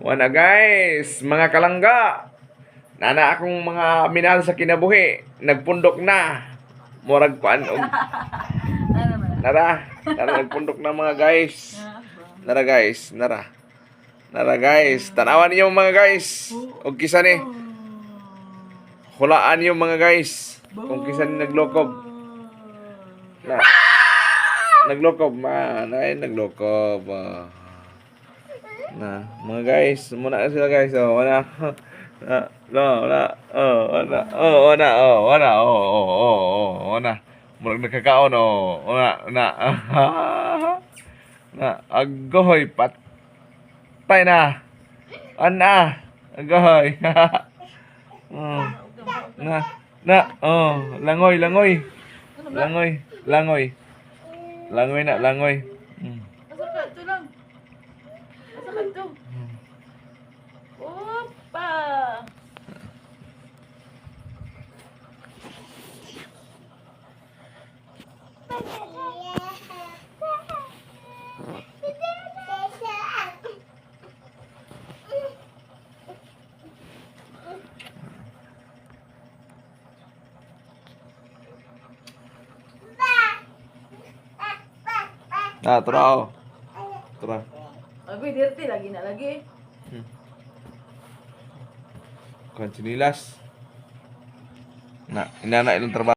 Wala, guys, mga kalangga. Nana akong mga minahal sa kinabuhi, nagpundok na. Murag kuan og Ano ba? Nara, nara, nagpundok na, mga guys. Nara, guys, nara. Nara, guys, tanawan niyo, mga guys. Og kisa ni. Hulaan niyo, mga guys, kung kisa ni naglokob. Na. Naglokob ma, na naglokob. Ah. Na, mga guys, muna na sila, guys. Oh, wala. Na, no, wala. Oh, wala. Oh, wala. Oh, wala. Oh, wala. Murag nakakaon, oh. Wala, na. Na, agoy, patay na. Ana, agoy. Na, na, oh, langoy, langoy. Langoy, langoy. Langoy na, langoy. Asa ka? Ito lang. Asa ka ito? Opa! Ah, tara, oh. Tara. Abi, dirty lagi na lagi. Kuan, tsinilas. Na, inana ilang trabaho.